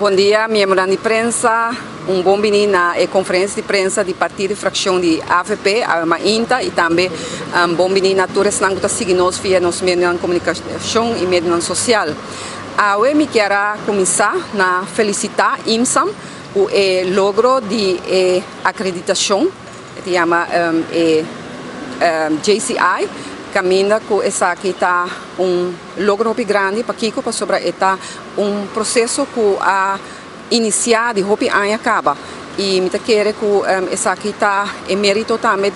Bon dia, miembronan di prensa. Un bon bini na e conferencia di prensa di partido y fraccion di avp, awe mainta, y tambe bon bini na tur esnan cu ta sigui nos via nos medionan comunicacion y medionan social. Awe mi kier a cuminsa na felicita IMSAM cu e logro di e acreditacion, e ta yama e JCI, caminda cu esaki ta un logro hopi grandi. Pakico? Pasobra e ta un proceso cu a inicia di hopi aña caba y mi ta kere cu esaki ta e merito tambe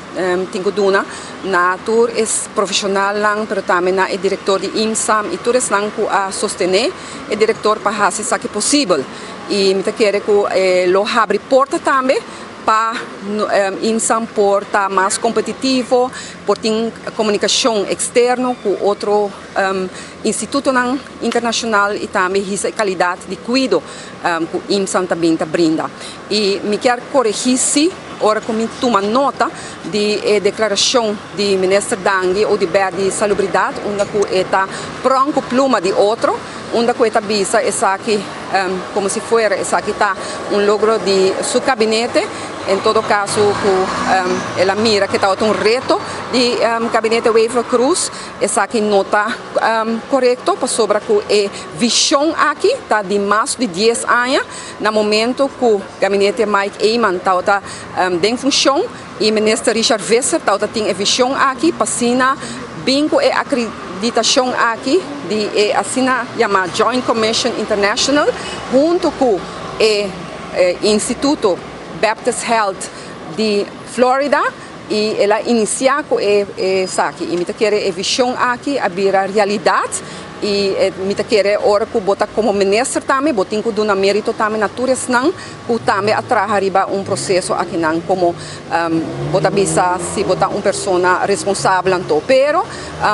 tin cu duna na tur e profesionalnan, pero tambe na e director di IMSAM y tur esnan cu a sostene e director pa haci esaki posibel. Y mi ta kere cu lo habri porta tambe pa IMSAM por ta mas competitivo, por tin comunicacion externo cu otro institutonan internacional y tambe hisa e calidad di cuido cu IMSAM ta bin ta brinda. Y mi kier coregi si ora cu mi tuma nota di e declaracion di Minister Dangui Oduber di Salubridad, unda cu e ta pron cu pluma di otro, unda cu e ta bisa esaki como si fuera esaki ta un logro di su gabinete. En todo caso cu el a mira cu tabata un reto di gabinete Wever-Croes, esaki no ta corecto, pasobra cu e vision aki ta di mas di 10 aña, na momento cu gabinete Mike Eman tabata den funcion y Minister Richard Visser tabata tin e vision aki pa asina bin cu e acreditacion aki di e asina yama Joint Commission International hunto cu e Instituto Baptist Health di Florida, y el a inicia cu esaki y mi ta kere e vision aki a bira realidad. Y mi ta kere ora cu bo ta como minister tambe, bo tin cu duna merito tambe na tur esnan cu tambe a traha riba un proceso akinan, como bo ta bisa si bo ta un persona responsabel anto. Pero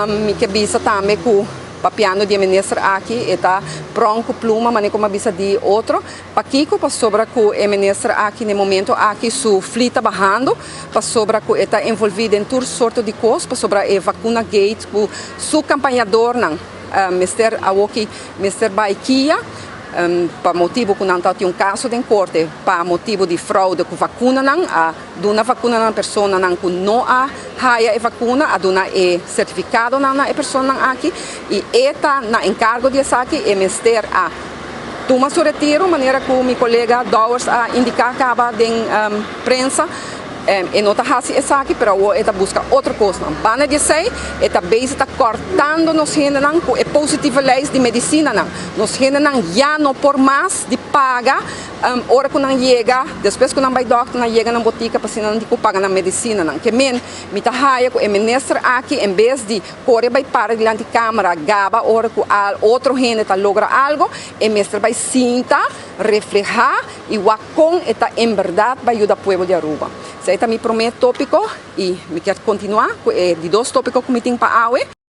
mi ke bisa tambe cu papiando di e minister aki, e ta pron cu pluma, mane como a bisa di otro. Pakico? Pasobra cu e minister aki na momento aki su fli ta bahando, pasobra cu e ta envolvi den tur sorto di cos, pasobra e vacuna gate cu su campañadornan mester awoki mester bay kia pa motibo cu nan ta tin un caso den corte pa motibo di fraude cu vacunanan, a duna vacunanan personanan cu no a haya e vacuna, a duna e certificadonan na e personanan aki, y e ta na encargo di esaki. E mester a tuma su retiro, manera cu mi colega Dowers a indica caba den prensa. E no ta haci esaki, pero awor e ta busca otro cosnan. Banda di esey, e ta bezig ta cortando nos hendenan cu e positieve lijst di medicinanan. Nos hendenan ya no por mas di paga ora cu nan yega, despues cu nan bay dokter, nan yega na botica pa asina nan di cu paga nan medicinanan. Ke men, mi ta haya cu e minister aki, en bes di core bay para dilanti camera, gaba ora cu otro hende ta logra algo, e mester bay sinta, refleha y wak con e ta en berdad bay yuda pueblo di Aruba. Esey ta mi prome topico y mi kier continua cu e di dos topico cu mi tin pa awe.